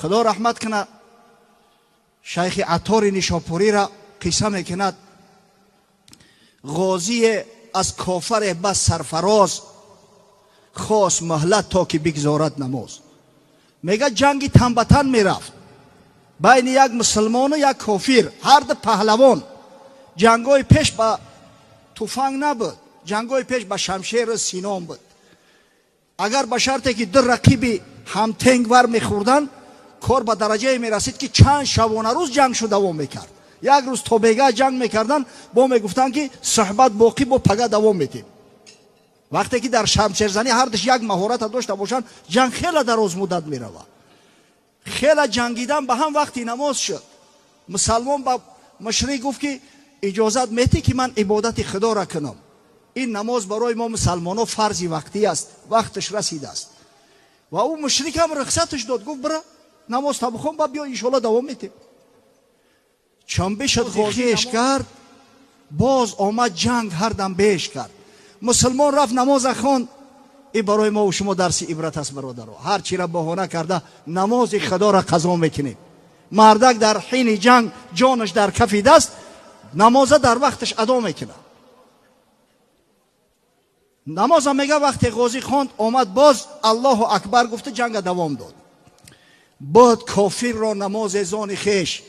Худо раҳмат кунад шайхи Аттори Нишопуриро қисса мекунад. Ғозие аз кофаре бас сарфароз хост муҳлат то ки бигзорад намоз. Мега ҷанги тан ба тан мерафт байни як мусулмону як кофир, ҳар ду паҳлавон. Ҷангҳои пеш ба туфанг набуд, ҷангҳои пеш ба шамшеру синон буд. Агар ба шарте ки ду рақиби ҳамтенг вар мехӯрданд, кор ба дараҷае мерасид, ки чанд шабона рӯз ҷанг шу давом мекард. Як рӯз то бегаҳ ҷанг мекарданд, бо мегуфтанд, ки суҳбат боқӣ, бо пага давом медиҳем. Вақте ки дар шамшерзанӣ ҳардуш як маҳората дошта бошанд, ҷанг хеле дарозмуддат меравад. Хеле ҷангидан ба ҳам вақти намоз шуд. Мусалмон ба мушрик гуфт, ки иҷозат метӣ, ки ман ибодати худоро кунам? Ин намоз барои мо мусалмоно фарзи вақтӣ аст, вақташ расидааст. Ва ӯ мушрик ҳам рухсаташ дод, гуфт: бира, намоз та бихон, ба биё, иншоалло давом метем. Чун бишуд хеш кард, боз омад, ҷанг ҳардам беш кард. Мусулмон рафт, намоза хонд. И барои мо шумо дарси ибрат аст, бародаро. Ҳар чиро баҳона карда намози худоро қазо мекунем. Мардак дар ҳини ҷанг ҷонаш дар кафи даст, намоза дар вақташ адо мекунад. Намоза мега вақте ғозӣ хонд, омад, боз Аллоҳу акбар гуфта, ҷанга давом дод. Буд кофирро намозе зони хеш,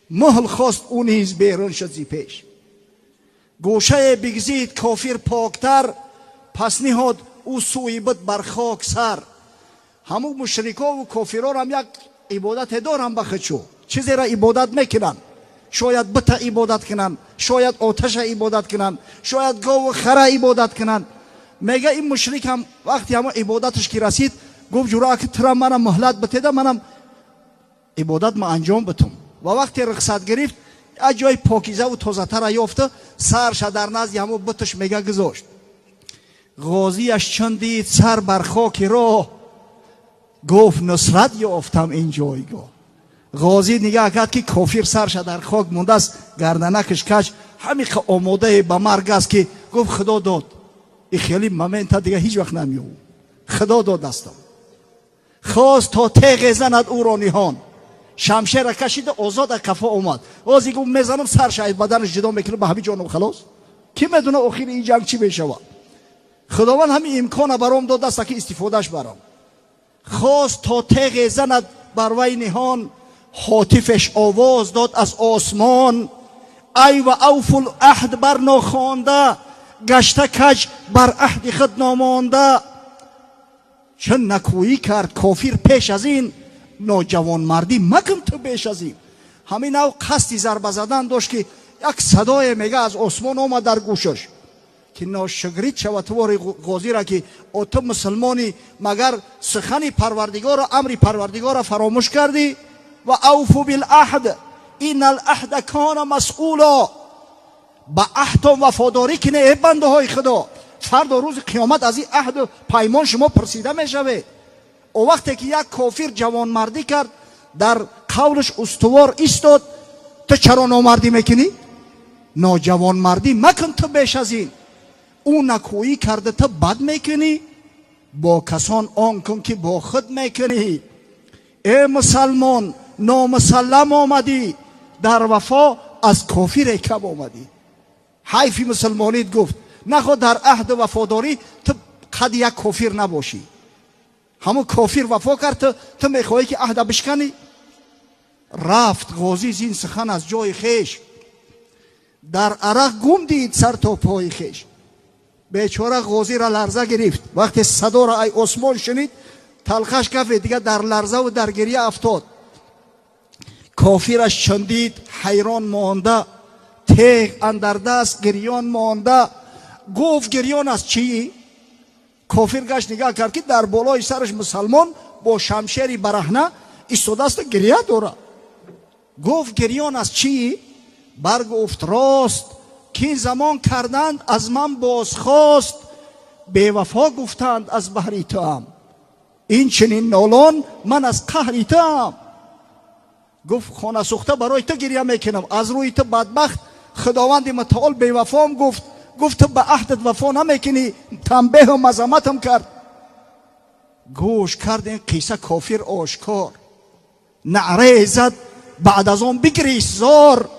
муҳл хост, ӯ низ берун шуд зи пеш. Гӯшае бигзид кофир поктар, пас ниҳод ӯ сӯи буд бар хок сар. Ҳамун мушрикову кофирорам як ибодате дорам ба худшо, чизеро ибодат мекунанд. Шояд бита ибодат кунанд, шояд оташа ибодат кунанд, шояд гову хара ибодат кунанд. Мега ин мушрик ҳам вақти ҳамон ибодаташ ки расид, гуфт: ҷура, ки тура манам муҳлат битеда, манам ибодат ма анҷом битум. Ва вақте рухсат гирифт, як ҷои покизаву тозатара ёфта, сарша дар назди ҳамон буташ мега гузошт. Ғозияш чун дид сар бар хоки роҳ, гуфт: нусрат ёфтам ин ҷойгоҳ. Ғозӣ нигаҳ кард, ки кофир сарша дар хок мондааст, гарданакаш кач, ҳамиқа омодае ба марг аст, ки гуфт: худо дод, и хеле момента дига ҳеҷ вақт намеёб, худо дод дастам. Хост то теғе занад ӯро ниҳон, шамшера кашида, озод қафо омад. Ози гуфт: мезанам, сарша аз баданаш ҷудо мекунам, ба ҳамин ҷоном халос. Кӣ медона, охири ин ҷанг чӣ мешавад? Худованд ҳамин имкона баром додааст, ки истифодааш барам. Хост то теғе занад бар вай ниҳон, ҳотифеш овоз дод аз осмон: ай ва авфул аҳд бар нохонда гашта, каҷ бар аҳди худ номонда. Чун накӯӣ кард кофир пеш аз ин, ноҷавонмардӣ макун ту беш аз ин. Ҳамин нав қасди зарба задан дошт, ки як садое мега аз осмон омад дар гӯшаш, ки ношукрит шавад тувори ғозира, ки о ту мусулмонӣ, магар сухани парвардигоро, амри парвардигоро фаромӯш кардӣ? Ва авфу билаҳд ина алаҳда кона масъуло. Ба аҳдтон вафодорӣ кине, э бандаҳои худо, фардо рӯзи қиёмат аз ин аҳду паймон шумо пурсида мешавед. О вақте ки як кофир ҷавонмардӣ кард, дар қавлаш устувор истод, ту чаро номардӣ мекунӣ? Ноҷавонмардӣ макун ту беш аз ин. Ӯ накӯӣ карда, ту бад мекунӣ, бо касон он кун, ки бо худ мекунӣ. Э мусалмон, номусаллам омадӣ, дар вафо аз кофире кам омадӣ. Ҳайфи мусулмонит, гуфт, нахо дар аҳду вафодорӣ ту қад як кофир набошӣ. Ҳамун кофир вафо кард, ту мехоҳӣ, ки аҳда бишканӣ. Рафт ғозӣ зин сухан аз ҷои хеш, дар арақ гум дид сар то пои хеш. Бечора ғозиро ларза гирифт, вақте садоро ай осмон шунид, талхаш кафе дига, дар ларзаву дар гирья афтод. Кофираш чун дид, ҳайрон монда, теғ андар даст, гирён монда, гуфт: гирён аз чӣ? Кофир гашт, нигаҳ кард, ки дар болои сараш мусалмон бо шамшери бараҳна истодаасту гирья дорад. Гуфт: гирён аз чӣ? Баргуфт: рост, ки замон карданд аз ман бозхост, бевафо гуфтанд, аз баҳри туам ин чунин нолон ман, аз қаҳри туам. Гуфт: хонасӯхта, барои ту гирья мекунам, аз рӯи ту бадбахт худованди мутаол бевафом гуфт. Гуфт: ту ба аҳдат вафо намекунӣ, танбеҳу мазаматам кард. Гӯш кард ин қисса кофир ошкор. Наъре зад, баъд аз он бигрист зор.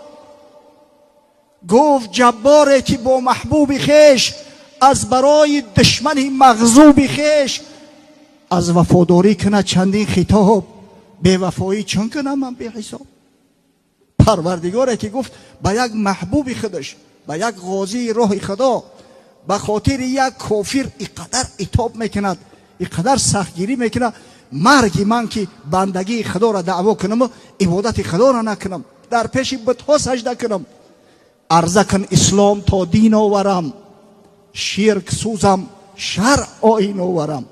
Гуфт ҷабборе ки бо маҳбуби хеш аз барои душмани мағзуби хеш аз вафодорӣ кунад чандин хитоб, бевафоӣ чун кунам ман беҳисоб. Парвардигоре ки гуфт ба як маҳбуби худаш, ба як ғозии роҳи Худо, ба хотири як кофир инқадар итоб мекунад, инқадар сахтгирӣ мекунад, марги ман ки бандагии Худоро даъво кунаму ибодати Худоро накунам, дар пеши бутҳо сажда кунам. Арза кун ислом то дин оварам, ширк сӯзам, шаръ оин оварам.